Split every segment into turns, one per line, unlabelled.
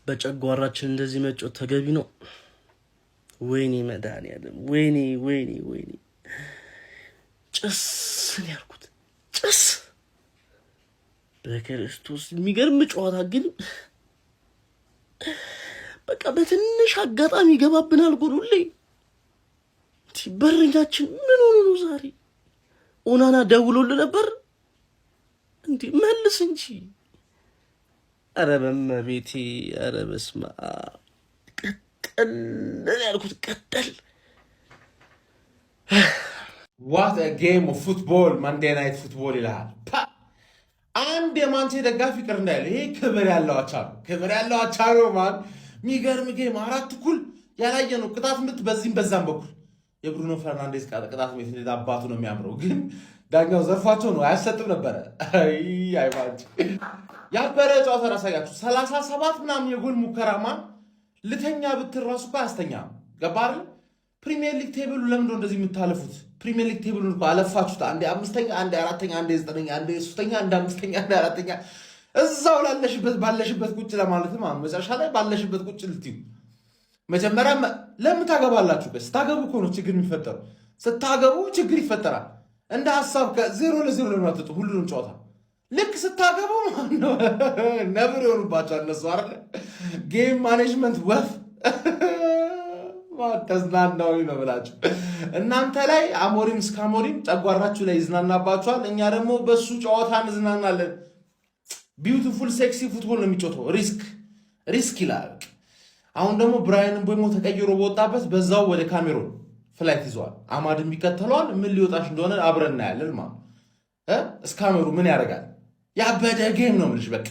በጨጓራችን እንደዚህ መጮት ተገቢ ነው? ወይኔ መድኃኒዓለም፣ ወይኔ ወይኔ ወይኔ፣ ጭስን ያልኩት ጭስ በክርስቶስ። የሚገርም ጨዋታ ግን በቃ በትንሽ አጋጣሚ ይገባብናል ጎል ሁሌ። በረኛችን ምን ሆኖ ነው ዛሬ? ኦናና ደውሎልህ ነበር እንዴ? መልስ እንጂ። ኧረ በመቤቴ፣ ኧረ በስመ አብ። ቀጠል ያልኩት ቀጠል።
What a game of football! Monday Night Football ይልሃል። አንድ የማንቼ ደጋፊ ቅር እንዳይል፣ ይሄ ክብር ያለው አቻ ነው። ክብር ያለው አቻ ነው። Man፣ የሚገርም game፣ 4 እኩል ያላየ ነው። ቅጣት ምት በዚህም በዛም በኩል፣ የብሩኖ ፈርናንዴዝ ቅጣት ምት እንዴት አባቱ ነው የሚያምረው! ግን ዳኛው ዘርፏቸው ነው፣ አያሰጥም ነበረ። አይ ማንቼ፣ ያበረ ጨዋታ ራሳያችሁ። 37 ምናምን የጎል ሙከራ፣ man፣ ልተኛ ብትል ራሱ እኮ አያስተኛም። ገባ አይደል? ፕሪሚየር ሊግ table ኡ ለምንድነው እንደዚህ የምታለፉት? ፕሪሚየር ሊግ table ኡን እኮ አለፋችሁት። አንዴ አምስተኛ፣ አንዴ አራተኛ፣ አንዴ ዘጠነኛ፣ አንዴ ሶስተኛ፣ አንዴ አምስተኛ፣ አንዴ አራተኛ፣ እዛው ላለሽበት ባለሽበት ቁጭ ለማለት መጨረሻ ላይ ባለሽበት ቁጭ ልትዩ። መጀመሪያ ለምን ታገባላችሁ? ስታገቡ እኮ ነው ችግር የሚፈጠረው። ስታገቡ ችግር ይፈጠራል። እንደ ሀሳብ ከ0-0 ለምን አትወጡ? ሁሉንም ጨዋታ ልክ ስታገቡ ነብር የሆኑባቸው እነሱ አይደለ? Game management ወፍ ተዝናናዊ ነው ብላችሁ እናንተ ላይ አሞሪም እስከ አሞሪም ጨጓራችሁ ላይ ይዝናናባችኋል። እኛ ደግሞ በሱ ጨዋታ እንዝናናለን። Beautiful sexy football ነው የሚጫወተው። Risk risk ይላል። አሁን ደግሞ ብራያን ምቤሞ ተቀይሮ በወጣበት በዛው ወደ ካሜሮን flight ይዘዋል። አማድም ይከተለዋል። ምን ሊወጣሽ እንደሆነ አብረን እናያለን። ማለት እስካመሩ ምን ያደርጋል? ያበደ game ነው የምልሽ። በቃ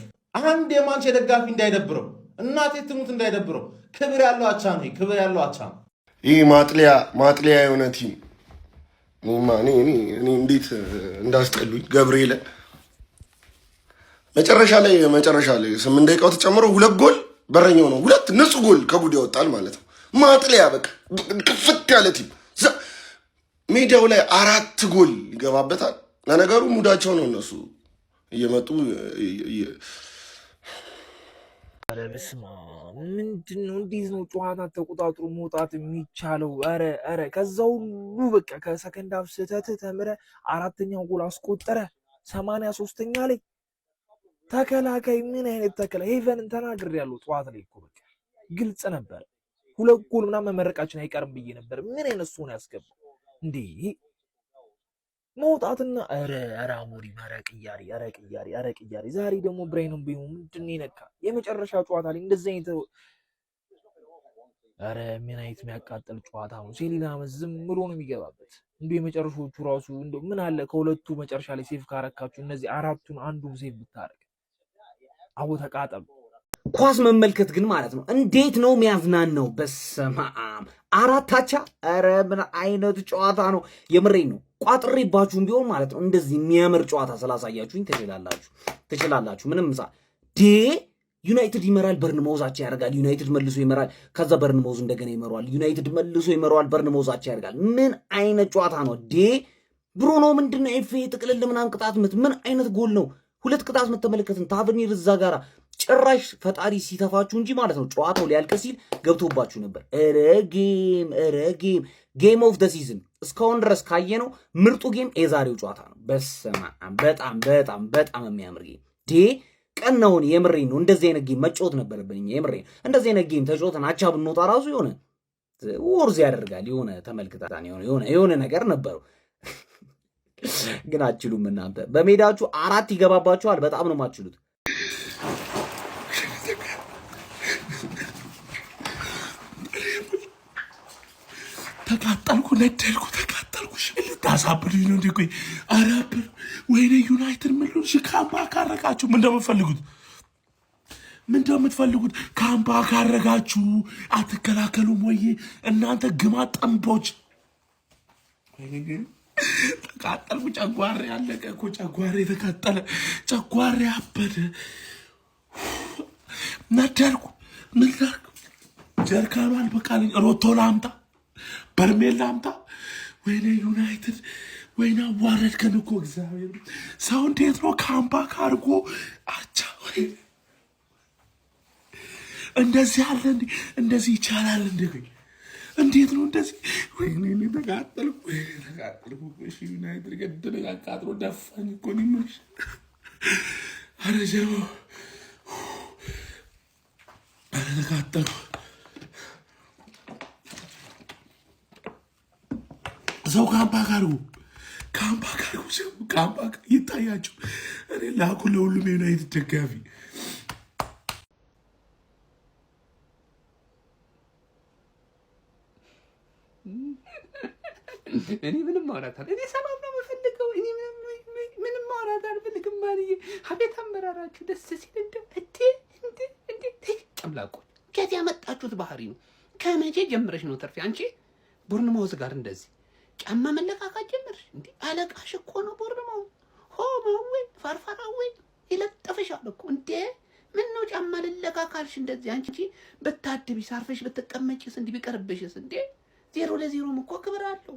አንድ የማንቼ ደጋፊ እንዳይደብረው፣ እናቴ ትሙት እንዳይደብረው። ክብር ያለው አቻ ነው። ክብር ያለው አቻ ነው።
ይህ ማጥለያ ማጥለያ የሆነ team፣ እኔ እንዴት እንዳስጠሉኝ ገብርኤል። መጨረሻ ላይ 8 ደቂቃው ተጨምሮ ሁለት ጎል በረኛው ነው፣ ሁለት ንጹህ ጎል ከጉድ ያወጣል ማለት ነው። ማጥለያ፣ በቃ ክፍት ያለ team ሜዳው ላይ አራት ጎል ይገባበታል። ለነገሩ ሙዳቸው ነው፣ እነሱ እየመጡ
ኧረ በስመ አብ! ምንድን ነው? እንዴት ነው ጨዋታ ተቆጣጥሮ መውጣት የሚቻለው? ኧረ ኧረ፣ ከዛ ሁሉ በቃ ከ second half ስህተት ተምረ አራተኛው ጎል አስቆጠረ 83ኛ ላይ። ተከላካይ ምን አይነት ተከላካይ! ሄቨንን ተናግሬያለሁ ጠዋት ላይ እኮ፣ በቃ ግልጽ ነበር። ሁለት ጎል ምናምን መመረቃችን አይቀርም ብዬ ነበር። ምን አይነት ሰው ነው ያስገባው እንዴ? መውጣትና ኧረ ኧረ አሞሪም፣ ኧረ ቅያሪ፣ ኧረ ቅያሪ፣ ኧረ ቅያሪ። ዛሬ ደግሞ ብራይን ምቤሞ ምንድን ነው የነካ? የመጨረሻ ጨዋታ ላይ እንደዚህ አይነት፣ ኧረ ምን አይነት የሚያቃጥል ጨዋታ ነው። ሴኒ ላመንስ ዝም ብሎ ነው የሚገባበት። እንዲሁ የመጨረሻዎቹ ራሱ እንደው ምን አለ ከሁለቱ መጨረሻ ላይ save ካረካችሁ እነዚህ አራቱን አንዱን save ብታረግ። አቦ ተቃጠሉ።
ኳስ መመልከት ግን ማለት ነው እንዴት ነው የሚያዝናናው! በስመ አብ፣ አራት አቻ! ኧረ ምን አይነት ጨዋታ ነው! የምሬን ነው። ቋጥሬባችሁም ቢሆን ማለት ነው እንደዚህ የሚያምር ጨዋታ ስላሳያችሁኝ ትችላላችሁ፣ ትችላላችሁ። ምንም ሳ ዴ ዩናይትድ ይመራል፣ በርንማውዝ አቻ ያደርጋል። ዩናይትድ መልሶ ይመራል፣ ከዛ በርንማውዝ እንደገና ይመራዋል። ዩናይትድ መልሶ ይመራዋል፣ በርንማውዝ አቻ ያደርጋል። ምን አይነት ጨዋታ ነው ዴ! ብሩኖ ምንድነው ኤፍ ጥቅልል ምናምን ቅጣት ምት፣ ምን አይነት ጎል ነው? ሁለት ቅጣት ምት ተመለከትን። ታቨርኒር እዛ ጋራ ጭራሽ ፈጣሪ ሲተፋችሁ እንጂ ማለት ነው ጨዋታው ሊያልቅ ሲል ገብቶባችሁ ነበር። ኧረ game፣ ኧረ game፣ game of the season፣ እስካሁን ድረስ ካየነው ምርጡ game የዛሬው ጨዋታ ነው። በስመ አብ፣ በጣም በጣም በጣም የሚያምር game ዴ ቀናውን። የምሬን ነው። እንደዚህ አይነት game መጫወት ነበረብን። የምሬን እንደዚህ አይነት game ተጫወተን አቻ ብንወጣ ራሱ የሆነ worth ያደርጋል። የሆነ ተመልክታን የሆነ ነገር ነበረው። ግን አችሉም እናንተ፣ በሜዳችሁ አራት ይገባባችኋል። በጣም ነው የማትችሉት።
ተቃጠልኩ፣ ነደድኩ፣ ተቃጠልኩ። ልታሳብዱኝ ነው እንዴ? ቆይ ኧረ ወይኔ ዩናይትድ ምን ልሁን? እሺ comeback ካረጋችሁ ምን እንደምትፈልጉት፣ ምን እንደምትፈልጉት፣ comeback ካረጋችሁ አትከላከሉም ወይ እናንተ ግማ ጠንቦች? ተቃጠልኩ። ጨጓሬ አለቀ እኮ፣ ጨጓሬ ተቃጠለ። ጨጓሬ አበደ። ነደድኩ። ምን ላድርግ? ጀርካኑ አልበቃልኝ። ሮቶ ላምጣ፣ በርሜል ላምጣ። ወይኔ ዩናይትድ፣ ወይኔ አዋረድከን እኮ እግዚአብሔር። ሰው እንዴት ነው comeback አድርጎ አቻ? እንደዚህ አለ እንዴ? እንደዚህ ይቻላል እንዴ? እንዴት ነው እንደዚህ? ወይኔ እኔ ተቃጠልኩ፣ ወይኔ ተቃጠልኩ። እሺ ዩናይትድ ገደለኝ፣ አቃጥሎ ደፋኝ እኮ ነው የምልሽ። ኧረ ጀርባው፣ ኧረ ተቃጠልኩ። ሰው comeback አድርጉ፣ comeback አድርጉ፣ ሰው comeback ይታያቸው። እኔ ላኩ ለሁሉም የዩናይትድ ደጋፊ።
እኔ ምንም ማውራት አለ እኔ ሰላም ነው የምፈልገው። እኔ ምንም ማውራት አልፈልግም። ማንዬ አቤት አመራራችሁ ደስ ሲል እንደው እንዴ እንዴ እንዴ! ጨምላቆች ከየት ያመጣችሁት ባህሪ ነው? ከመቼ ጀምረሽ ነው ተርፌ አንቺ ቦርንማውዝ ጋር እንደዚህ ጫማ መለካካት ጀመርሽ እንዴ? አለቃሽ እኮ ነው ቦርንማውዝ። ሆማዌ ፋርፋራዌ ይለጥፍሻል እኮ እንዴ! ምን ነው ጫማ ልለካካልሽ እንደዚህ? አንቺ ብታድቢ ሳርፈሽ ብትቀመጪስ እንዲህ ቢቀርብሽስ እንዴ? 0-0ም እኮ ክብር አለው።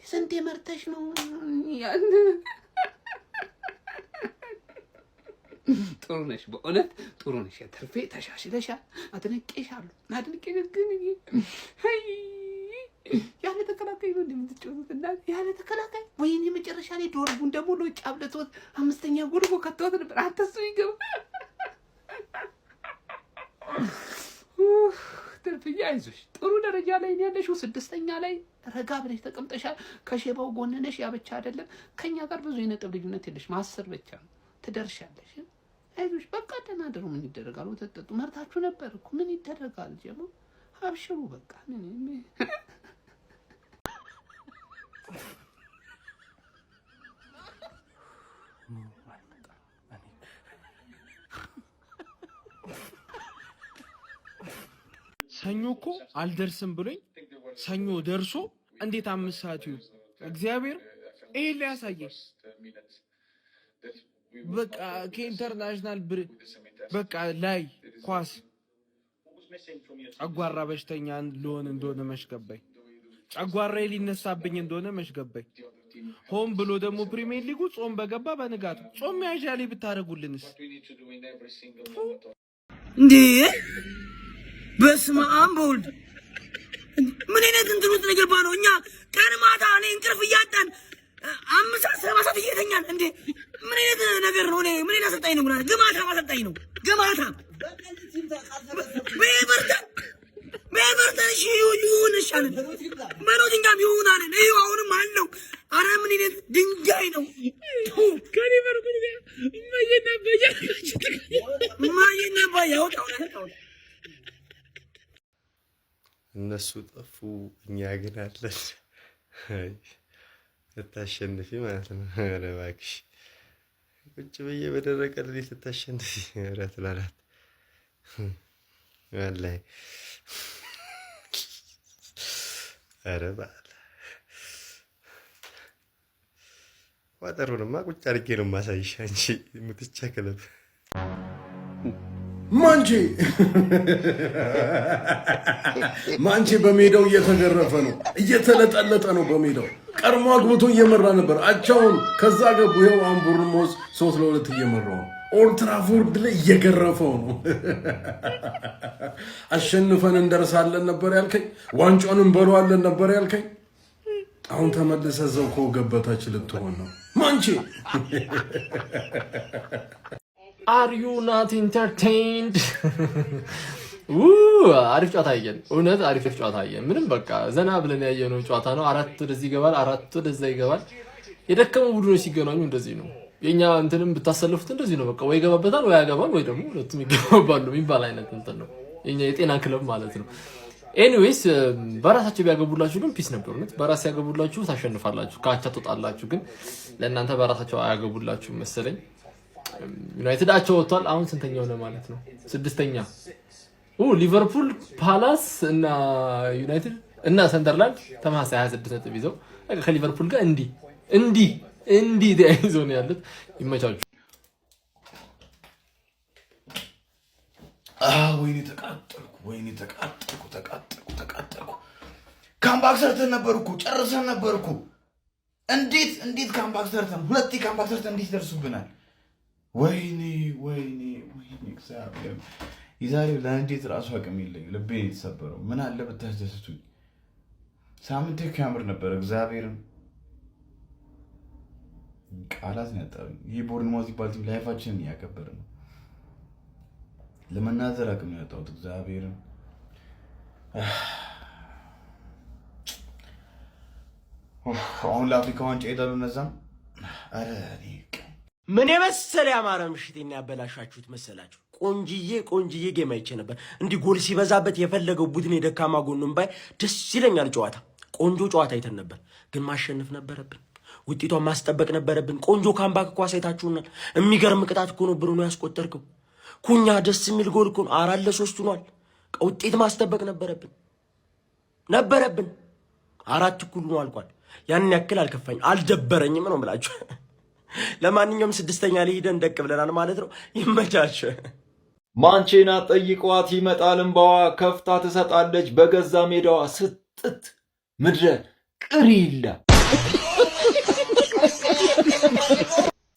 ስንቴ መርተሽ ነው ያን ጥሩ ነሽ፣ በእውነት ጥሩ ነሽ። ተርፌ ተሻሽለሻል። አድንቄሻለሁ፣ አድንቄ ግን አይ ያለ ተከላካይ ነው እንደምትጫወቱት እና ያለ ተከላካይ ወይኔ፣ መጨረሻ ላይ ዶርጉን ደግሞ ሎጫ አብልቶት አምስተኛ ጎል እኮ ከተውት ነበር። አንተ እሱ ይገባ ትርፍዬ፣ አይዞሽ፣ ጥሩ ደረጃ ላይ ነው ያለሽው። ስድስተኛ ላይ ረጋ ብለሽ ተቀምጠሻል። ከሼባው ጎን ነሽ። ያ ብቻ አይደለም፣ ከኛ ጋር ብዙ የነጥብ ልዩነት የለሽም፣ 10 ብቻ ነው። ትደርሻለሽ። አይዞሽ፣ በቃ ደህና ደሩ። ምን ይደረጋል? ወተት ጠጡ። መርታችሁ ነበር እኮ ምን ይደረጋል? ጀሞ አብሽሩ በቃ ምን
ሰኞ እኮ አልደርስም ብሎኝ ሰኞ ደርሶ እንዴት 5 ሰዓት ይሁን? እግዚአብሔር ይሄን ሊያሳየኝ በቃ ከ international በቃ ላይ ኳስ ጨጓራ በሽተኛ ልሆን እንደሆነ መች ገባኝ። ጨጓራዬ ሊነሳብኝ እንደሆነ መች ገባኝ። ሆን ብሎ ደግሞ ፕሪሚየር ሊጉ ጾም በገባ በንጋቱ ጾም መያዣ ላይ ብታደርጉልንስ?
እንዴ በስመ አብ በወልድ ምን አይነት እንትን ውስጥ ነው የገባ ነው? እኛ ቀን ማታ እኔ እንቅልፍ እያጣን 5 ሰዓት 7 ሰዓት እየተኛን እንዴ ምን አይነት ነገር ነው? እኔ ምን አይነት አሰልጣኝ ነው? ግማታም አሰልጣኝ ነው። ግማታም በኤቨርተን በኤቨርተን እሺ ይሁን እሺ አለን። በኖቲንጋም ይሁን አለን። ይኸው አሁንም አለው። ኧረ ምን አይነት ድንጋይ ነው?
ከሊቨርፑል ጋር እማዬና አባዬ
እማዬና አባዬ አውጣው።
እነሱ ጠፉ፣ እኛ ግን አለን። አይ ልታሸንፊ ማለት ነው። ኧረ እባክሽ ቁጭ ብዬ በደረቀ ሌሊት ልታሸንፊ። ኧረ ትላላት ወላሂ። ኧረ በዓል ቋጠሮንማ ቁጭ አድርጌ ነው የማሳይሽ። አንቺ ሙትቻ ክለብ
ማንቼ ማንቼ በሜዳው እየተገረፈ ነው፣ እየተለጠለጠ ነው። በሜዳው ቀድሞ አግብቶ እየመራ ነበር። አቻውን ከዛ ገቡ። ይኸው አሁን ቦርንማውዝ 3-2 እየመራው ነው። ኦልድትራፎርድ ላይ እየገረፈው ነው። አሸንፈን እንደርሳለን ነበር ያልከኝ፣ ዋንጫውን እንበለዋለን ነበር ያልከኝ። አሁን ተመልሰህ እዛው ከወገብ በታች ልትሆን ነው ማንቼ።
Are you not entertained? አሪፍ ጨዋታ አየን። እውነት አሪፍ ጨዋታ አየን። ምንም በቃ ዘና ብለን ያየነው ጨዋታ ነው። አራት ወደዚህ ይገባል፣ አራት ወደዛ ይገባል። የደከሙ ቡድኖች ሲገናኙ እንደዚህ ነው። የኛ እንትንም ብታሰልፉት እንደዚህ ነው። በቃ ወይ ይገባበታል ወይ ያገባል ወይ ደግሞ ሁለቱም ይገባባሉ የሚባል አይነት እንትን ነው። የኛ የጤና ክለብ ማለት ነው። Anyways በራሳቸው ቢያገቡላችሁ ግን peace ነበር። እውነት በራስ ያገቡላችሁ ታሸንፋላችሁ፣ ከአቻ ትወጣላችሁ። ግን ለእናንተ በራሳቸው አያገቡላችሁ መሰለኝ። ዩናይትድ አቻ ወጥቷል። አሁን ስንተኛ ሆነ ማለት ነው? ስድስተኛ። ሊቨርፑል፣ ፓላስ እና ዩናይትድ እና ሰንደርላንድ ተመሳሳይ 26 ነጥብ ይዘው ከሊቨርፑል ጋር እንዲህ እንዲህ እንዲህ ተያይዘው ነው ያሉት። ይመቻችሁ።
ወይኔ ተቃጠልኩ፣ ወይኔ ተቃጠልኩ፣ ተቃጠልኩ፣ ተቃጠልኩ። Comeback ሰርተን ነበር እኮ፣ ጨርሰን ነበር እኮ። እንዴት እንዴት comeback ሰርተን፣ ሁለቴ comeback ሰርተን እንዴት ይደርሱብናል? ወይኔ ወይኔ ወይኔ እግዚአብሔር። የዛሬው ለንዴት ራሱ አቅም የለኝም። ልቤ የተሰበረው ምን አለ ብታስደስቱኝ። ሳምንቴ እኮ ያምር ነበር። እግዚአብሔርን ቃላት ነው ያጠረኝ። ይህ ቦርንማውዝ ይባል team life ኣችንን እያከበረ ነው። ለመናዘር አቅም ነው ያጣሁት። እግዚአብሔርን አሁን ለአፍሪካ ዋንጫ ይሄዳሉ እነዛም። ኧረ እኔ
ምን የመሰለ ያማረ ምሽቴን ያበላሻችሁት መሰላችሁ? ቆንጅዬ ቆንጅዬ game አይቼ ነበር። እንዲህ ጎል ሲበዛበት የፈለገው ቡድን የደካማ ጎኑን ባይ ደስ ይለኛል። ጨዋታ ቆንጆ ጨዋታ አይተን ነበር፣ ግን ማሸነፍ ነበረብን። ውጤቷን ማስጠበቅ ነበረብን። ቆንጆ comeback እኮ አሳይታችሁናል። የሚገርም ቅጣት እኮ ነው ብሩኖ ያስቆጠርከው። ኩኛ ደስ የሚል ጎል እኮ ነው። 4-3 ሆኗል። ውጤት ማስጠበቅ ነበረብን። 4 እኩል ሆኖ አልቋል። ያን ያክል አልከፋኝ አልደበረኝም ነው የምላችሁ። ለማንኛውም ስድስተኛ ላይ ሂደን ደቅ ብለናል ማለት ነው። ይመቻችሁ።
ማንቼና ጠይቋት ይመጣል እምባዋ፣ ከፍታ ትሰጣለች በገዛ ሜዳዋ ስጥት ምድረ ቅሪላ።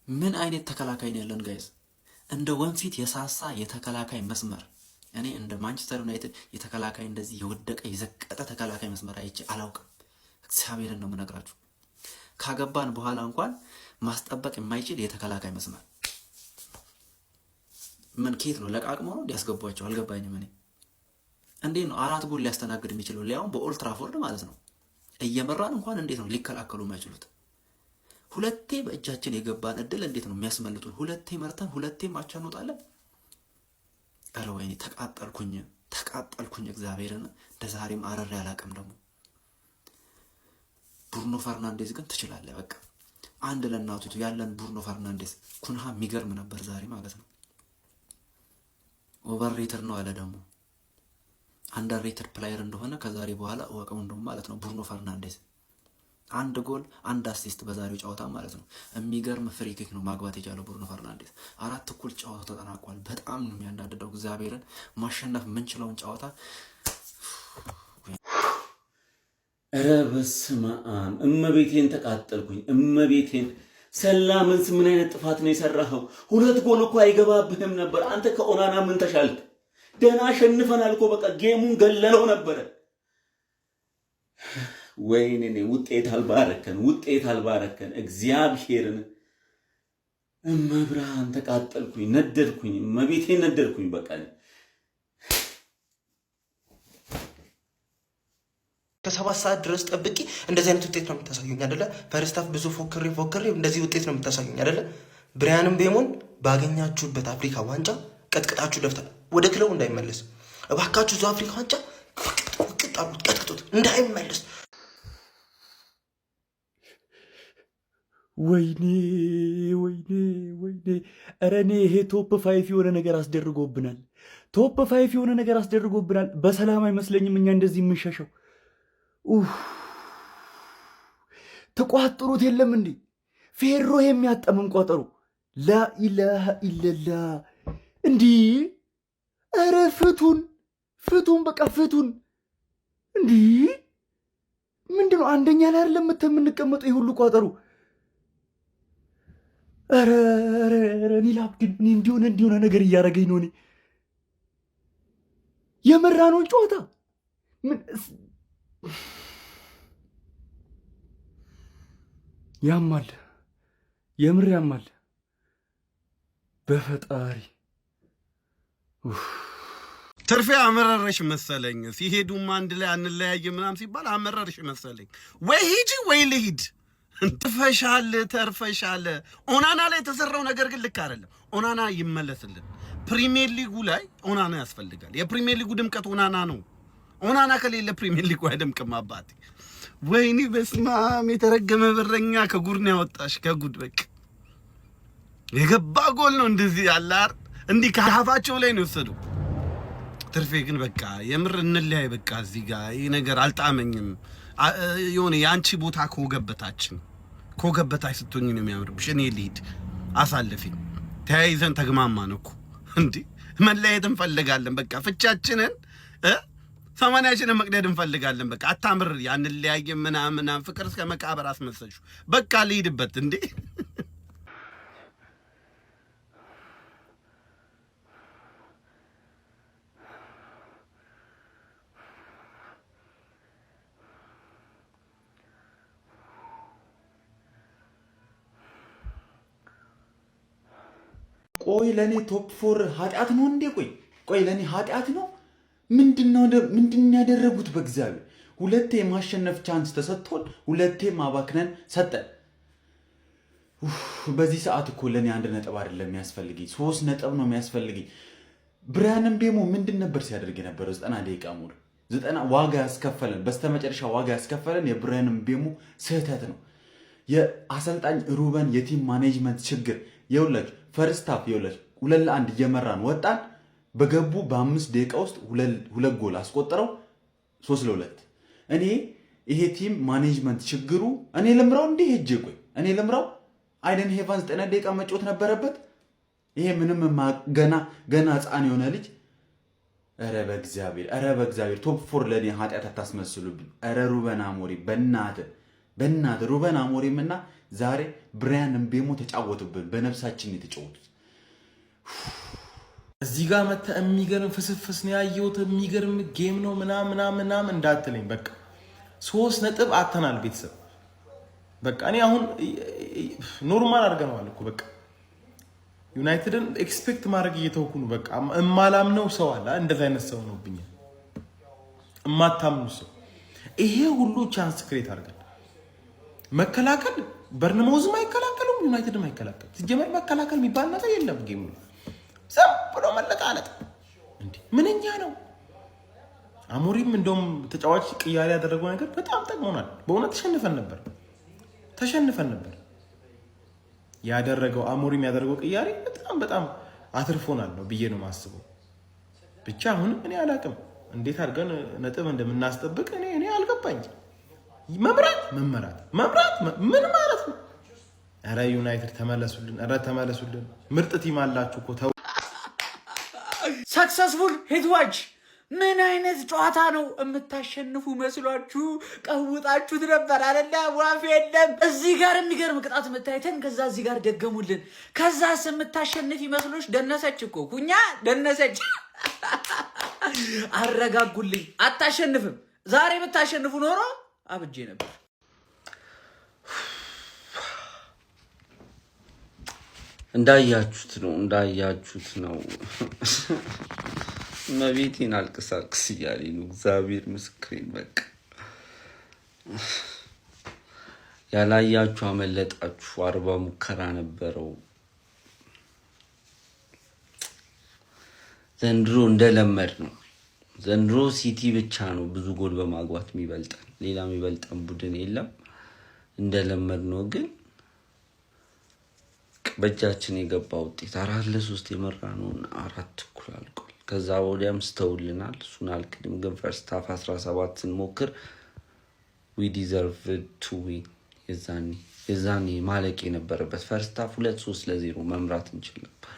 ምን አይነት ተከላካይ ነው ያለን guys? እንደ ወንፊት የሳሳ የተከላካይ መስመር። እኔ እንደ ማንቸስተር ዩናይትድ የተከላካይ እንደዚህ የወደቀ የዘቀጠ ተከላካይ መስመር አይቼ አላውቅም። እግዚአብሔርን ነው የምነግራችሁ። ካገባን በኋላ እንኳን ማስጠበቅ የማይችል የተከላካይ መስመር ምን ኬት ነው ለቃቅሞ ነው ሊያስገቧቸው አልገባኝም። እኔ እንዴት ነው አራት ጎል ሊያስተናግድ የሚችለው? ሊያውም በኦልትራፎርድ ማለት ነው። እየመራን እንኳን እንዴት ነው ሊከላከሉ የማይችሉት? ሁለቴ በእጃችን የገባን እድል እንዴት ነው የሚያስመልጡን? ሁለቴ መርተን ሁለቴ አቻ እንወጣለን። ኧረ ወይኔ ተቃጠልኩኝ፣ ተቃጠልኩኝ። እግዚአብሔርን እንደ ዛሬም አረሬ አላውቅም። ደግሞ ብሩኖ ፈርናንዴዝ ግን ትችላለህ። በቃ አንድ ለእናቱ ያለን ብሩኖ ፈርናንዴዝ ኩንሃ የሚገርም ነበር ዛሬ ማለት ነው። Overrated ነው አለ ደግሞ underrated player እንደሆነ ከዛሬ በኋላ እወቀው እንደውም ማለት ነው። ብሩኖ ፈርናንዴዝ አንድ ጎል አንድ assist በዛሬው ጨዋታ ማለት ነው። የሚገርም free kick ነው ማግባት የቻለው ብሩኖ ፈርናንዴዝ። 4 እኩል ጨዋታው ተጠናቋል። በጣም ነው የሚያናድደው። እግዚአብሔርን ማሸነፍ የምንችለውን ጨዋታ
ኧረ በስመ አብ እመቤቴን ተቃጠልኩኝ። እመቤቴን ሰላምንስ ምን አይነት ጥፋት ነው የሰራኸው? ሁለት ጎል እኮ አይገባብህም ነበር። አንተ ከኦናና ምን ተሻልክ? ደህና አሸንፈናል እኮ በቃ game ኡን ገለነው ነበረ። ወይኔ ውጤት አልባረከን፣ ውጤት አልባረከን። እግዚአብሔርን እመብርሃን ተቃጠልኩኝ፣ ነደድኩኝ፣ እመቤቴን ነደድኩኝ። በቃ
ከ7 ሰዓት ድረስ ጠብቄ እንደዚህ አይነት ውጤት ነው የምታሳዩኝ አደለ? First half ብዙ ፎክሬ ፎክሬ እንደዚህ ውጤት ነው የምታሳዩኝ አደለ? ብሪያን ምቤሞን ባገኛችሁበት አፍሪካ ዋንጫ ቀጥቅጣችሁ ደፍታ ወደ ክለቡ እንዳይመለስ እባካችሁ፣ እዛው አፍሪካ ዋንጫ ቅጥ አድርጉት፣ ቀጥቅጡት እንዳይመለስ።
ወይኔ ወይኔ ወይኔ! ኧረ እኔ ይሄ top five የሆነ ነገር አስደርጎብናል። Top five የሆነ ነገር አስደርጎብናል። በሰላም አይመስለኝም እኛ እንደዚህ የምንሸሸው። ኡፍ! ተቋጥሮት የለም እንዴ? ፌሮ የሚያጠምም ቋጠሮ። ላኢላሃ ኢለላ! እንዲህ ኧረ ፍቱን ፍቱን፣ በቃ ፍቱን። እንዲህ ምንድን ነው? አንደኛ ላይ አይደለም የምንቀመጠው ይህ ሁሉ ቋጠሮ። ኧረ ኧረ ኧረ እኔ ላብድ። እኔ እንዲሆነ እንዲሆነ ነገር እያደረገኝ ነው። እኔ የመራነውን ጨዋታ ምን ያማል፣ የምር ያማል። በፈጣሪ።
ትርፌ አመረረሽ መሰለኝ። ሲሄዱም አንድ ላይ አንለያይ ምናምን ሲባል አመረርሽ መሰለኝ። ወይ ሂጂ ወይ ልሂድ። ተርፈሻል፣ ተርፈሻል። ኦናና ላይ የተሰራው ነገር ግን ልክ አይደለም። ኦናና ይመለስልን። ፕሪሚየር ሊጉ ላይ ኦናና ያስፈልጋል። የፕሪሚየር ሊጉ ድምቀት ኦናና ነው። ኦናና ከሌለ ፕሪሚየር ሊጉ አይደምቅም። አባቴ ወይኔ በስማም! የተረገመ በረኛ ከጉድ ነው ያወጣሽ። ከጉድ በቃ የገባ ጎል ነው እንደዚህ ያለ አይደል? እንዲህ ከአፋቸው ላይ ነው የወሰዱ። ትርፌ ግን በቃ የምር እንለያይ። በቃ እዚህ ጋር ይህ ነገር አልጣመኝም። የሆነ የአንቺ ቦታ ከወገበታችን ከወገበታች ስትሆኝ ነው የሚያምርብሽ። እኔ ልሂድ፣ አሳልፊኝ። ተያይዘን ተግማማን እኮ እንዲህ መለያየት እንፈልጋለን። በቃ ፍቻችንን ሰማንያችንን መቅደድ እንፈልጋለን። በቃ አታምር፣ ያንለያየ ምናምን ምናምን ፍቅር እስከ መቃብር አስመሰልሹ። በቃ ልሂድበት እንዴ።
ቆይ ለእኔ top four ኃጢአት ነው እንዴ? ቆይ ቆይ ለእኔ ኃጢአት ነው? ምንድነው ምንድን ያደረጉት? በእግዚአብሔር፣ ሁለቴ የማሸነፍ chance ተሰጥቶን ሁለቴ ማባክነን ሰጠን። በዚህ ሰዓት እኮ ለእኔ 1 ነጥብ አይደለም የሚያስፈልገኝ፣ 3 ነጥብ ነው የሚያስፈልገኝ። ብሪያን ምቤሞ ምንድን ነበር ሲያደርግ የነበረው 90 ደቂቃ ሙሉ? 90 ዋጋ ያስከፈለን፣ በስተመጨረሻ ዋጋ ያስከፈለን የብሪያን ምቤሞ ስህተት ነው። የአሰልጣኝ ሩበን የ team management ችግር የውላችሁ። First half የውላችሁ 2-1 እየመራን ወጣን። በገቡ በ5 ደቂቃ ውስጥ ሁለት ጎል አስቆጥረው 3-2። እኔ ይሄ team management ችግሩ እኔ ልምራው እንዲህ ሄጄ፣ ቆይ እኔ ልምራው። አይደን ሄቫን 90 ደቂቃ መጫወት ነበረበት። ይሄ ምንም ገና ገና ህፃን የሆነ ልጅ። ኧረ በእግዚአብሔር፣ ኧረ በእግዚአብሔር፣ top four ለእኔ ኃጢአት አታስመስሉብኝ። ኧረ ሩበን አሞሪም፣ በእናትህ በእናትህ። ሩበን አሞሪም እና ዛሬ ብሪያን ምቤሞ ተጫወቱብን። በነፍሳችን የተጫወቱት።
እዚህ ጋር መተህ የሚገርም ፍስፍስ ነው ያየሁት፣ የሚገርም game ነው ምናምን ምናምን ምናምን እንዳትለኝ። በቃ 3 ነጥብ አተናል ቤተሰብ። በቃ እኔ አሁን normal አድርገነዋል እኮ። በቃ ዩናይትድን expect ማድረግ እየተውኩ ነው። በቃ እማላምነው ሰው አለ፣ እንደዚህ አይነት ሰው ነው ብኛል። እማታምኑ ሰው፣ ይሄ ሁሉ chance create አድርገን መከላከል፣ በርንማውዝም አይከላከሉም፣ ዩናይትድም አይከላከሉም። ሲጀመር መከላከል የሚባል ነገር የለም። Game ኡ ዝም ብሎ መለጣለጥ እንዲህ ምንኛ ነው። አሞሪም እንደውም ተጫዋች ቅያሬ ያደረገው ነገር በጣም ጠቅሞናል። በእውነት ተሸንፈን ነበር፣ ተሸንፈን ነበር። ያደረገው አሞሪም ያደረገው ቅያሬ በጣም በጣም አትርፎናል ነው ብዬ ነው የማስበው። ብቻ አሁንም እኔ አላቅም እንዴት አድርገን ነጥብ እንደምናስጠብቅ እኔ አልገባኝ። መምራት፣ መመራት፣ መምራት ምን ማለት ነው? ኧረ ዩናይትድ ተመለሱልን፣ ኧረ ተመለሱልን። ምርጥ team አላችሁ እኮ ተው።
Successful ሄትዋች ምን አይነት ጨዋታ ነው? የምታሸንፉ መስሏችሁ ቀውጣችሁት ነበር አለና ዋፍ የለም። እዚህ ጋር የሚገርም ቅጣት ምታይተን፣ ከዛ እዚህ ጋር ደገሙልን። ከዛስ የምታሸንፍ ይመስሎች ደነሰች እኮ፣ ኩኛ ደነሰች። አረጋጉልኝ። አታሸንፍም። ዛሬ የምታሸንፉ ኖሮ አብጄ ነበር።
እንዳያችሁት ነው፣ እንዳያችሁት ነው። መቤቴን አልቅስ አልቅስ እያለኝ ነው። እግዚአብሔር ምስክሬን። በቃ ያላያችሁ አመለጣችሁ። 40 ሙከራ ነበረው። ዘንድሮ እንደለመድ ነው። ዘንድሮ ሲቲ ብቻ ነው ብዙ ጎል በማግባት የሚበልጠን፣ ሌላ የሚበልጠን ቡድን የለም። እንደለመድ ነው፣ ግን በእጃችን የገባ ውጤት 4-3 የመራ ነውን አራት እኩል አልቋል። ከዛ ወዲያም ስተውልናል። እሱን አልክድም። ግን first half 17 ስንሞክር we deserve to win። የዛኔ ማለቅ የነበረበት first half 2 3-0 መምራት እንችል ነበር።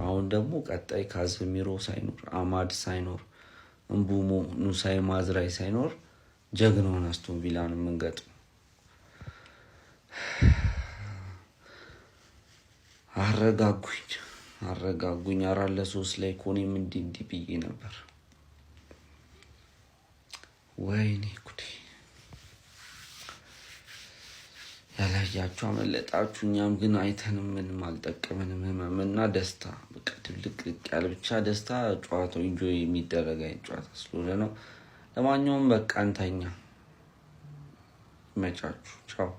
አሁን ደግሞ ቀጣይ ካዘሚሮ ሳይኖር፣ አማድ ሳይኖር፣ እምቡሞ፣ ኑሳይ ማዝራይ ሳይኖር ጀግናውን አስቶን ቪላን የምንገጥመው። አረጋጉኝ፣ አረጋጉኝ። 4-3 ላይ ኮኔም እንዲህ እንዲህ ብዬ ነበር። ወይኔ ጉዴ! ያላያችሁ አመለጣችሁ። እኛም ግን አይተንም ምንም አልጠቀመንም። ህመምና ደስታ በቃ ድብልቅልቅ ያለ ብቻ ደስታ። ጨዋታው enjoy የሚደረግ አይነት ጨዋታ ስለሆነ ነው። ለማንኛውም በቃ እንተኛ። ይመቻችሁ። ቻው።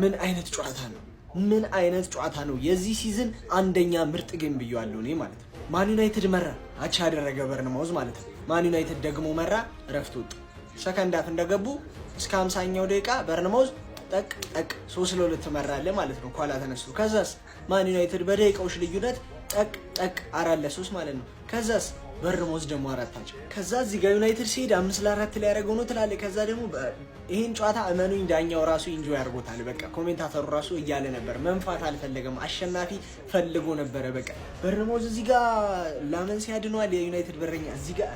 ምን አይነት ጨዋታ ነው? ምን አይነት ጨዋታ ነው? የዚህ season አንደኛ ምርጥ game ብየዋለሁ እኔ ማለት ነው። ማን ዩናይትድ መራ፣ አቻ ያደረገ በርንማውዝ ማለት ነው። ማን ዩናይትድ ደግሞ መራ፣ እረፍት ወጡ። Second half እንደገቡ እስከ 50ኛው ደቂቃ በርንማውዝ ጠቅ ጠቅ 3-2 መራለ ማለት ነው። ኋላ ተነስቶ ከዛስ ማን ዩናይትድ በደቂቃዎች ልዩነት ጠቅ ጠቅ 4-3 ማለት ነው። ከዛስ በርንማውዝ ደግሞ አራት አቻ። ከዛ እዚህ ጋር ዩናይትድ ሲሄድ 5-4 ሊያደርገው ነው ትላለህ። ከዛ ደግሞ ይህን ጨዋታ እመኑኝ ዳኛው ራሱ enjoy አድርጎታል። በቃ commentator ኡ ራሱ እያለ ነበር፣ መንፋት አልፈለገም፣ አሸናፊ ፈልጎ ነበረ። በቃ በርንማውዝ እዚህ ጋር ላመንስ ያድነዋል የዩናይትድ በረኛ እዚህ ጋር።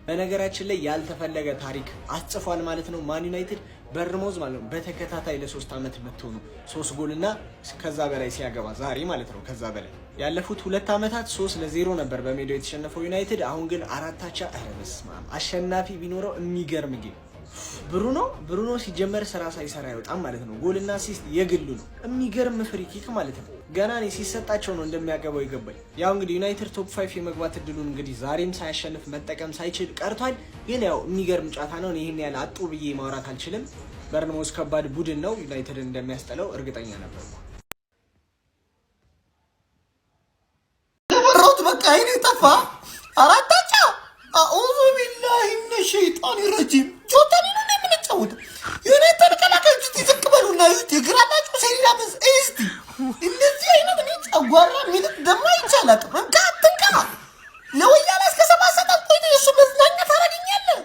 በነገራችን ላይ ያልተፈለገ ታሪክ አስጽፏል ማለት ነው። ማን ዩናይትድ በርንማውዝ ማለት ነው በተከታታይ ለ3 ዓመት መጥቶ ነው ሶስት ጎል እና ከዛ በላይ ሲያገባ ዛሬ ማለት ነው። ከዛ በላይ ያለፉት 2 ዓመታት 3-0 ነበር በሜዳው የተሸነፈው ዩናይትድ። አሁን ግን አራት አቻ። ኧረ በስመ አብ፣ አሸናፊ ቢኖረው የሚገርም game። ብሩኖ ብሩኖ ሲጀመር ስራ ሳይሰራ አይወጣም ማለት ነው። ጎልና assist የግሉ ነው። የሚገርም free kick ማለት ነው። ገና እኔ ሲሰጣቸው ነው እንደሚያገባው ይገባኝ። ያው እንግዲህ ዩናይትድ top 5 የመግባት እድሉን እንግዲህ ዛሬም ሳያሸንፍ መጠቀም ሳይችል ቀርቷል። ግን ያው የሚገርም ጨዋታ ነው። ይህን ያህል አጡ ብዬ ማውራት አልችልም። በርንማውዝ ከባድ ቡድን ነው። ዩናይትድን እንደሚያስጠለው እርግጠኛ ነበርኩ።
በሮት በቃ አይኔ ጠፋ። አራታቻ أعوذ بالله من الشيطان الرجيم። ጆታኒ ነው የምንጫወተው። ዩናይትድ ተከላካዮች እስቲ ዝቅ በሉና እዩት። የግራላችሁ ሰሪላ እስቲ እንደዚህ አይነት እኔ ጨጓራ የሚልጥ ደግሞ አይቻላትም። እንካ አትንካ። ለወያላ እስከ 7 ሰዓት ቆይቶ የእሱ መዝናኛ ታደርገኛለህ።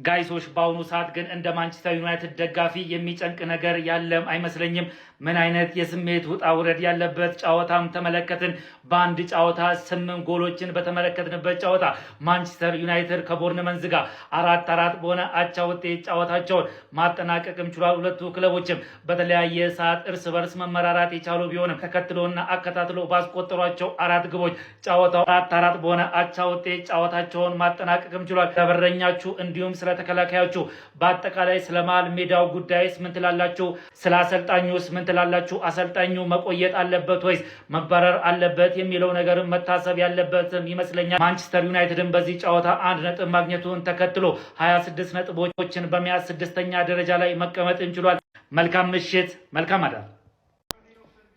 Guys ኦች፣ በአሁኑ ሰዓት ግን እንደ ማንቸስተር ዩናይትድ ደጋፊ የሚጨንቅ ነገር ያለም አይመስለኝም። ምን አይነት የስሜት ውጣ ውረድ ያለበት ጨዋታም ተመለከትን። በአንድ ጨዋታ ስምንት ጎሎችን በተመለከትንበት ጨዋታ ማንቸስተር ዩናይትድ ከቦርንመንዝ ጋር 4-4 በሆነ አቻ ውጤት ጨዋታቸውን ማጠናቀቅም ችሏል። ሁለቱ ክለቦችም በተለያየ ሰዓት እርስ በርስ መመራራት የቻሉ ቢሆንም ተከትሎና አከታትሎ ባስቆጠሯቸው አራት ግቦች ጨዋታው 4-4 በሆነ አቻ ውጤት ጨዋታቸውን ማጠናቀቅም ችሏል። ስለበረኛችሁ እንዲሁም ስለ ተከላካዮቹ በአጠቃላይ ስለ መሀል ሜዳው ጉዳይስ ምን ትላላችሁ? ስለ አሰልጣኙስ ምን ትላላችሁ? አሰልጣኙ መቆየት አለበት ወይስ መባረር አለበት የሚለው ነገርም መታሰብ ያለበትም ይመስለኛል። ማንቸስተር ዩናይትድን በዚህ ጨዋታ 1 ነጥብ ማግኘቱን ተከትሎ 26 ነጥቦችን በመያዝ ስድስተኛ ደረጃ ላይ መቀመጥ ችሏል። መልካም ምሽት፣ መልካም አዳር።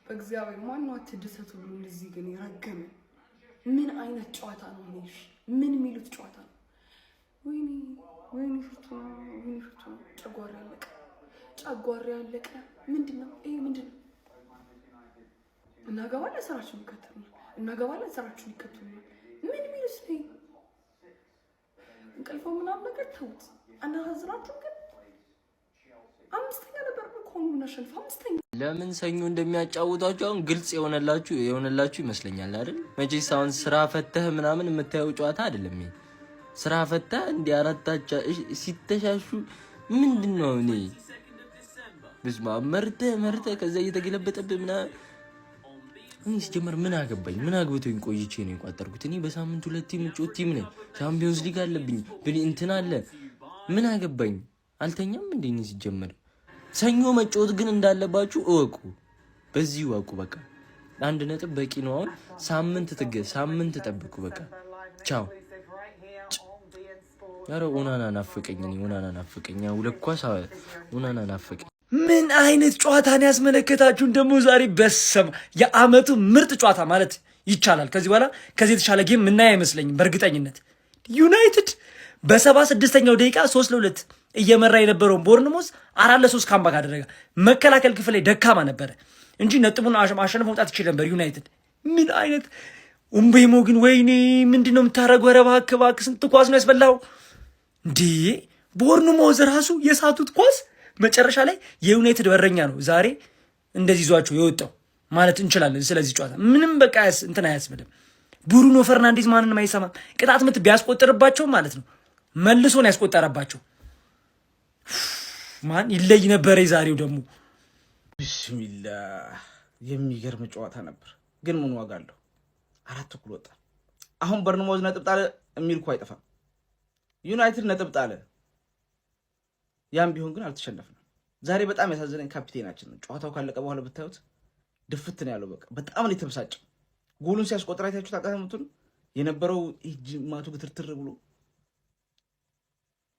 በእግዚአብሔር ማነው አትደሰቱ ብሎ እንደዚህ ግን የረገመ? ምን አይነት ጨዋታ ነው? ምን የሚሉት ጨዋታ ነው? ወይኔ ወይኔ ፍርቱና፣ ወይኔ ፍርቱና፣ ጨጓራ ያለቀ፣ ጨጓራ ያለቀ። ምንድን ነው ይሄ? ምንድን ነው? እናገባለን፣ ስራችሁን ይከተሉናል። እናገባለን፣ ስራችሁን ይከተሉናል። ምን የሚሉት ነው? እንቅልፎ ምናምን ነገር ተውት። አናሳዝናችሁም? ግን አምስተኛ ነበር እኮ የምናሸንፈው፣ አምስተኛ።
ለምን ሰኞ እንደሚያጫውቷችሁ አሁን ግልጽ የሆነላችሁ ይመስለኛል አይደል? መቼስ አሁን ስራ ፈተህ ምናምን የምታየው ጨዋታ አይደለም ይሄ። ስራ ፈተህ እንዲህ አራታቻ ሲተሻሹ ምንድን ነው? እኔ በስመ አብ፣ መርተህ መርተህ ከዛ እየተገለበጠብህ ምናምን። እኔ ሲጀመር ምን አገባኝ? ምን አግብቶኝ ቆይቼ ነው የቋጠርኩት? እኔ በሳምንት ሁለት የምጫወት team ነኝ። ቻምፒዮንስ ሊግ አለብኝ፣ እንትን አለ። ምን አገባኝ? አልተኛም እንዴ? እኔ ሲጀመር ሰኞ መጫወት ግን እንዳለባችሁ እወቁ። በዚህ እወቁ። በቃ 1 ነጥብ በቂ ነው። አሁን ሳምንት ትገ ሳምንት ጠብቁ። በቃ ቻው። ኧረ ኦናና ናፈቀኝ። እኔ ኦናና ናፈቀኝ። ሁለት ኳስ ኦናና ናፈቀኝ።
ምን አይነት ጨዋታን ያስመለከታችሁን ደግሞ ዛሬ! በሰማ የአመቱ ምርጥ ጨዋታ ማለት ይቻላል። ከዚህ በኋላ ከዚህ የተሻለ game ምናይ አይመስለኝም። በእርግጠኝነት ዩናይትድ በ76ኛው ደቂቃ 3-2 እየመራ የነበረውን ቦርንሞስ 4-3 comeback አደረገ። መከላከል ክፍል ላይ ደካማ ነበረ እንጂ ነጥቡን አሸንፎ መውጣት ይችል ነበር ዩናይትድ። ምን አይነት ኡምቤሞ ግን ወይኔ፣ ምንድን ነው የምታደርገው? ኧረ እባክህ እባክህ፣ ስንት ኳስ ነው ያስበላው እንዴ? ቦርንሞዝ ራሱ የሳቱት ኳስ መጨረሻ ላይ የዩናይትድ በረኛ ነው ዛሬ እንደዚህ ይዟቸው የወጣው ማለት እንችላለን። ስለዚህ ጨዋታ ምንም በቃ እንትን አያስብልም። ብሩኖ ፈርናንዴዝ ማንንም አይሰማም። ቅጣት ምት ቢያስቆጥርባቸው ማለት ነው መልሶ ነው ያስቆጠረባቸው። ማን ይለይ ነበረ የዛሬው ደግሞ።
ቢስሚላህ፣ የሚገርም ጨዋታ ነበር፣ ግን ምን ዋጋ አለው? 4 እኩል ወጣ። አሁን በርንሞዝ ነጥብ ጣለ የሚል እኮ አይጠፋም። ዩናይትድ ነጥብ ጣለ። ያም ቢሆን ግን አልተሸነፍንም። ዛሬ በጣም ያሳዘነኝ ካፒቴናችን ነው። ጨዋታው ካለቀ በኋላ ብታዩት ድፍት ነው ያለው። በቃ በጣም ነው የተበሳጨው። ጎሉን ሲያስቆጥር አይታችሁት አቃተሙትን የነበረው ጅማቱ ግትርትር ብሎ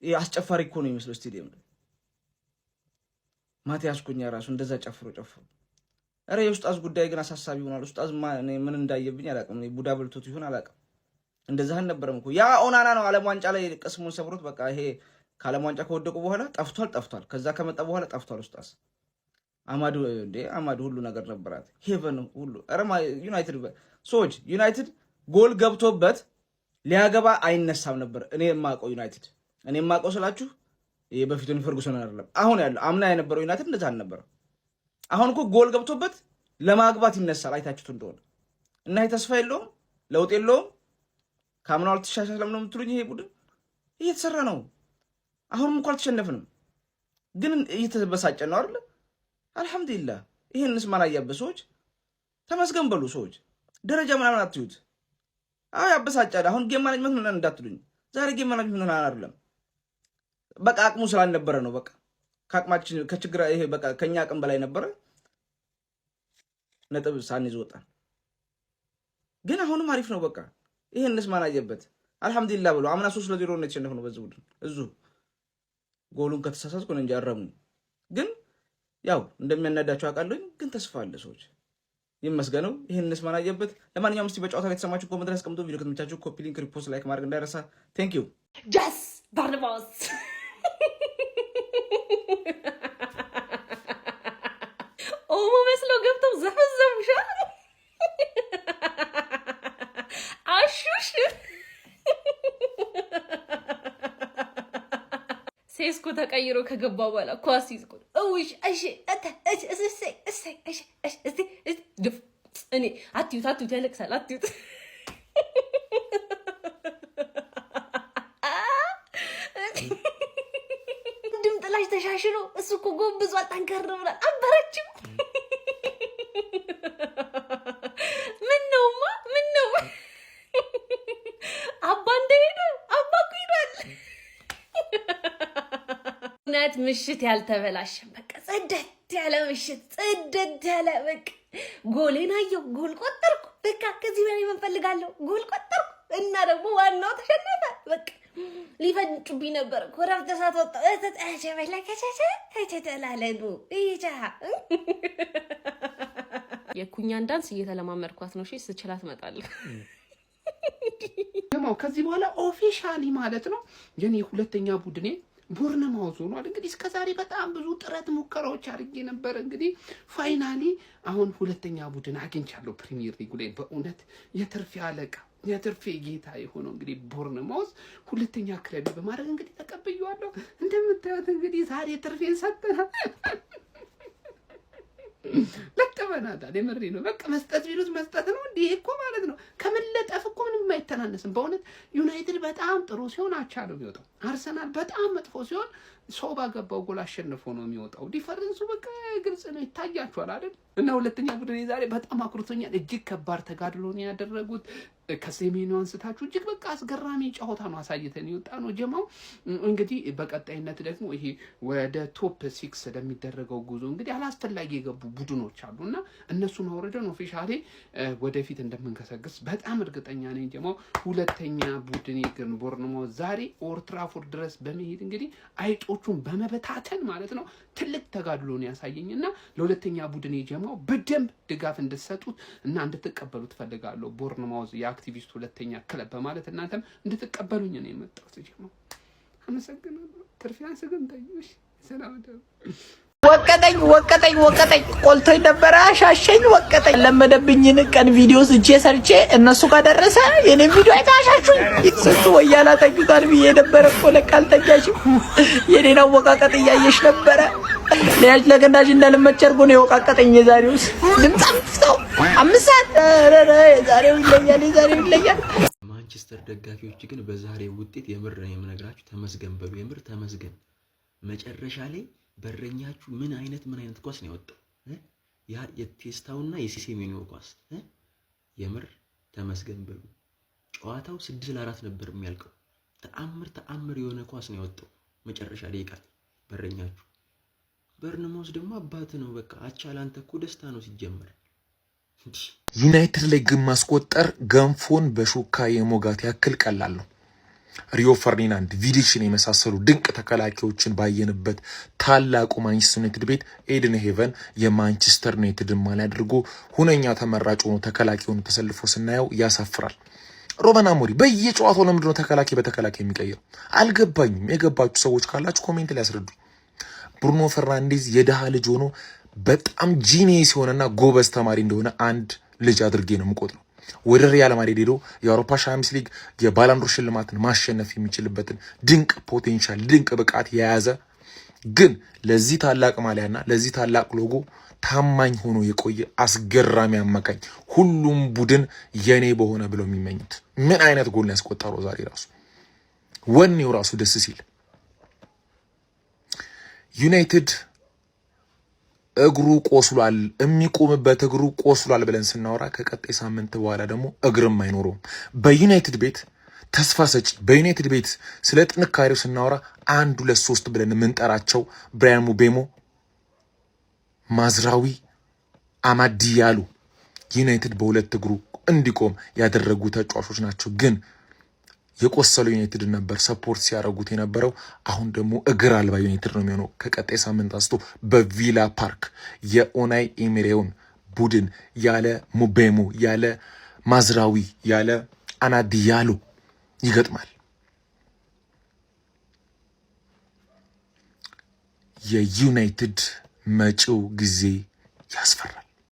አስጨፋሪ እኮ ነው የሚመስለው ስቴዲየም ላይ። ማቲያስ ኩኛ ራሱ እንደዛ ጨፍሮ ጨፍሮ። ኧረ የኡስታዝ ጉዳይ ግን አሳሳቢ ሆኗል። ኡስታዝ ምን እንዳየብኝ አላውቅም። ቡዳ በልቶት ይሆን አላውቅም። እንደዛ አልነበረም እኮ። ያ ኦናና ነው ዓለም ዋንጫ ላይ ቅስሙን ሰብሮት በቃ ይሄ ከዓለም ዋንጫ ከወደቁ በኋላ ጠፍቷል ጠፍቷል። ከዛ ከመጣ በኋላ ጠፍቷል ኡስታዝ። አማዱ እንዴ፣ አማዱ ሁሉ ነገር ነበራት። ሄቨን ሁሉ። ኧረ ዩናይትድ ሰዎች፣ ዩናይትድ ጎል ገብቶበት ሊያገባ አይነሳም ነበር። እኔ የማውቀው ዩናይትድ፣ እኔ የማውቀው ስላችሁ በፊቱን ፈርጉሰን አይደለም። አሁን ያለው፣ አምና የነበረው ዩናይትድ እንደዛ አልነበረም። አሁን እኮ ጎል ገብቶበት ለማግባት ይነሳል። አይታችሁት እንደሆነ እና ይሄ ተስፋ የለውም፣ ለውጥ የለውም። ከአምናው አልተሻሻለም ነው የምትሉኝ? ይሄ ቡድን እየተሰራ ነው። አሁንም እኮ አልተሸነፍንም፣ ግን እየተበሳጨን ነው አይደለ? አልሐምዱሊላህ። ይህንስ ማን አያበት? ሰዎች ተመስገን በሉ። ሰዎች ደረጃ ምናምን አትዩት። አዎ ያበሳጫል። አሁን game management ምናምን እንዳትሉኝ። ዛሬ game management ምናምን አይደለም። በቃ አቅሙ ስላልነበረ ነው። በቃ ከአቅማችን ከችግር ይሄ በቃ ከኛ አቅም በላይ ነበረ። ነጥብ ሳንይዝ ወጣን። ግን አሁንም አሪፍ ነው። በቃ ይህንስ ማን አየበት? አልሐምዱሊላህ ብሎ አምና 3-0 ነው የተሸነፍነው በዚህ ቡድን። እዙ ጎሉን ከተሳሳትኩ ነው እንጂ አረሙኝ። ግን ያው እንደሚያናዳቸው አውቃለሁኝ። ግን ተስፋ አለ፣ ሰዎች ይመስገነው። ይህንስ ማን አየበት? ለማንኛውም እስቲ በጨዋታ ላይ የተሰማችሁ comment ላይ አስቀምጡ። ቪዲዮ ከተመቻችሁ copy link፣ repost፣ like ማድረግ እንዳይረሳ። Thank you.
ጃስ ባርናባስ ኦሞ መስለው ገብተው ዘፈዘፉሻ። አሹሽ ሴስኮ ተቀይሮ ከገባ በኋላ ኳስ ይዝቆ እውሽ እሺ እተ እሺ እሺ እሺ እሺ እሺ እስቲ እስቲ ድፍ። እኔ አትዩት አትዩት፣ ያለቅሳል፣ አትዩት። ድምጥላሽ ተሻሽሎ እሱ እኮ ጎብዟል፣ ጠንከር ብሏል። አበረችው። ምን ነውማ? ምን ነው አባ እንደሄደ? አባ እኮ ሄዷል። እውነት ምሽት ያልተበላሸም፣ በቃ ጽድት ያለ ምሽት፣ ጽድት ያለ። በቃ ጎሌን አየሁ፣ ጎል ቆጠርኩ። በቃ ከዚህ በላይ ምን ፈልጋለሁ? ጎል ቆጠርኩ እና ደግሞ ዋናው ተሸነፈ። በቃ ሊፈንጩብኝ ነበር እኮ፣ ረፍት ሰዓት ወጣ። ተላለኑ። የኩኛን ዳንስ እየተለማመድኳት ነው። እሺ ስችላት እመጣለሁ።
ከዚህ በኋላ officially ማለት ነው የኔ ሁለተኛ ቡድኔ ቦርነማውዝ ሆኗል። እንግዲህ እስከዛሬ በጣም ብዙ ጥረት ሙከራዎች አድርጌ ነበር። እንግዲህ finally አሁን ሁለተኛ ቡድን አግኝቻለሁ ፕሪሚየር ሊጉ ላይ። በእውነት የትርፌ አለቃ፣ የትርፌ ጌታ የሆነው እንግዲህ ቦርነማውዝ ሁለተኛ ክለብ በማድረግ እንግዲህ ተቀብዬዋለሁ። እንደምታዩት እንግዲህ ዛሬ ትርፌን ሰጥተናል። ለጥፈናታል። የምሬ ነው። በቃ መስጠት ቢሉት መስጠት ነው። እንዲህ እኮ ማለት ነው። ከመለጠፍ እኮ ምንም አይተናነስም። በእውነት ዩናይትድ በጣም ጥሩ ሲሆን አቻ ነው የሚወጣው። አርሰናል በጣም መጥፎ ሲሆን ሰው ባገባው ጎል አሸንፎ ነው የሚወጣው። Difference ኡ በቃ ግልጽ ነው፣ ይታያችኋል አይደል? እና ሁለተኛ ቡድን ዛሬ በጣም አኩርቶኛል። እጅግ ከባድ ተጋድሎ ነው ያደረጉት። ከሴሜኑ አንስታችሁ እጅግ በቃ አስገራሚ ጨዋታ ነው አሳይተን የወጣ ነው ጀማው። እንግዲህ በቀጣይነት ደግሞ ይሄ ወደ top six ለሚደረገው ጉዞ እንግዲህ አላስፈላጊ የገቡ ቡድኖች አሉ እና እነሱን አውርደን officially ወደፊት እንደምንገሰግስ በጣም እርግጠኛ ነኝ። ጀማው፣ ሁለተኛ ቡድኔ ግን ቦርንማውዝ ዛሬ ኦልድ ትራፎርድ ድረስ በመሄድ እንግዲህ አይጦቹን በመበታተን ማለት ነው ትልቅ ተጋድሎን ያሳየኝ እና ለሁለተኛ ቡድኔ ጀማው በደንብ ድጋፍ እንድትሰጡት እና እንድትቀበሉ ትፈልጋለሁ። ቦርንማውዝ የአክቲቪስት ሁለተኛ ክለብ በማለት እናንተም እንድትቀበሉኝ ነው የመጣሁት። ጀማው፣ አመሰግናለሁ። ትርፊያን ስግን ታዩሽ ሰላም።
ወቀጠኝ ወቀጠኝ ወቀጠኝ፣ ቆልቶኝ ነበረ፣ አሻሸኝ፣ ወቀጠኝ። ለመደብኝን ቀን ቪዲዮ ስቼ ሰርቼ እነሱ ጋር ደረሰ። የኔን ቪዲዮ አይታ አሻሹኝ። ስንቱ ወያላ ተኝቷል ብዬ ነበረ እኮ፣ ለካ አልተኛሽም። የኔን አወቃቀጥ እያየሽ ነበረ። ለያጅ ለገንዳሽ እንዳልመቸ አድርጎ ነው የወቃቀጠኝ። የዛሬውስ ድምፅ አምጥተው 5 ሰዓት። ኧረ የዛሬው ይለያል፣ የዛሬው ይለያል።
ማንቸስተር ደጋፊዎች ግን በዛሬ ውጤት የምር ነው የምነግራችሁ፣ ተመስገን በሉ። የምር ተመስገን። መጨረሻ ላይ በረኛችሁ ምን አይነት ኳስ ነው ያወጣው? ያ የቴስታውና የሴሴሜኒዮ ኳስ፣ የምር ተመስገን በሉ። ጨዋታው 6-4 ነበር የሚያልቀው። ተአምር ተአምር የሆነ ኳስ ነው ያወጣው መጨረሻ ደቂቃ በረኛችሁ። በርንማውዝ ደግሞ አባት ነው። በቃ አቻ ላንተ እኮ ደስታ ነው ሲጀመር።
ዩናይትድ ላይ ግን ማስቆጠር ገንፎን በሹካ የመውጋት ያክል ቀላል ነው። ሪዮ ፈርዲናንድ፣ ቪዲችን የመሳሰሉ ድንቅ ተከላካዮችን ባየንበት ታላቁ ማንቸስተር ዩናይትድ ቤት ኤድን ሄቨን የማንቸስተር ዩናይትድን ማሊያ አድርጎ ሁነኛ ተመራጭ ሆኖ ተከላካይ ሆኖ ተሰልፎ ስናየው ያሳፍራል። ሩበን አሞሪም በየጨዋታው ለምንድን ነው ተከላካይ በተከላካይ የሚቀይረው? አልገባኝም። የገባችሁ ሰዎች ካላችሁ comment ላይ ያስረዱኝ። ብሩኖ ፈርናንዴዝ የድሃ ልጅ ሆኖ በጣም genius የሆነና ጎበዝ ተማሪ እንደሆነ አንድ ልጅ አድርጌ ነው የምቆጥረው። ወደ ሪያል ማድሪድ ሄዶ የአውሮፓ ሻምፒዮንስ ሊግ የባላንዶር ሽልማትን ማሸነፍ የሚችልበትን ድንቅ potential፣ ድንቅ ብቃት የያዘ፣ ግን ለዚህ ታላቅ ማሊያና ለዚህ ታላቅ ሎጎ ታማኝ ሆኖ የቆየ አስገራሚ አማካኝ፣ ሁሉም ቡድን የኔ በሆነ ብለው የሚመኙት። ምን አይነት ጎል ያስቆጠረው ዛሬ! ራሱ ወኔው ራሱ ደስ ሲል። ዩናይትድ እግሩ ቆስሏል፣ የሚቆምበት እግሩ ቆስሏል ብለን ስናወራ ከቀጣይ ሳምንት በኋላ ደግሞ እግርም አይኖረውም። በዩናይትድ ቤት ተስፋ ሰጪ በዩናይትድ ቤት ስለ ጥንካሬው ስናወራ አንድ ሁለት ሶስት ብለን የምንጠራቸው ብራያን ምቤሞ፣ ማዝራዊ፣ አማድ ዲያሎ ዩናይትድ በሁለት እግሩ እንዲቆም ያደረጉ ተጫዋቾች ናቸው። ግን የቆሰለው ዩናይትድ ነበር support ሲያደርጉት የነበረው። አሁን ደግሞ እግር አልባ ዩናይትድ ነው የሚሆነው። ከቀጣይ ሳምንት አንስቶ በቪላ ፓርክ የኡናይ ኤሜሪውን ቡድን ያለ ምቤሞ፣ ያለ ማዝራዊ፣ ያለ አማድ ዲያሎ ይገጥማል። የዩናይትድ መጪው ጊዜ ያስፈራል።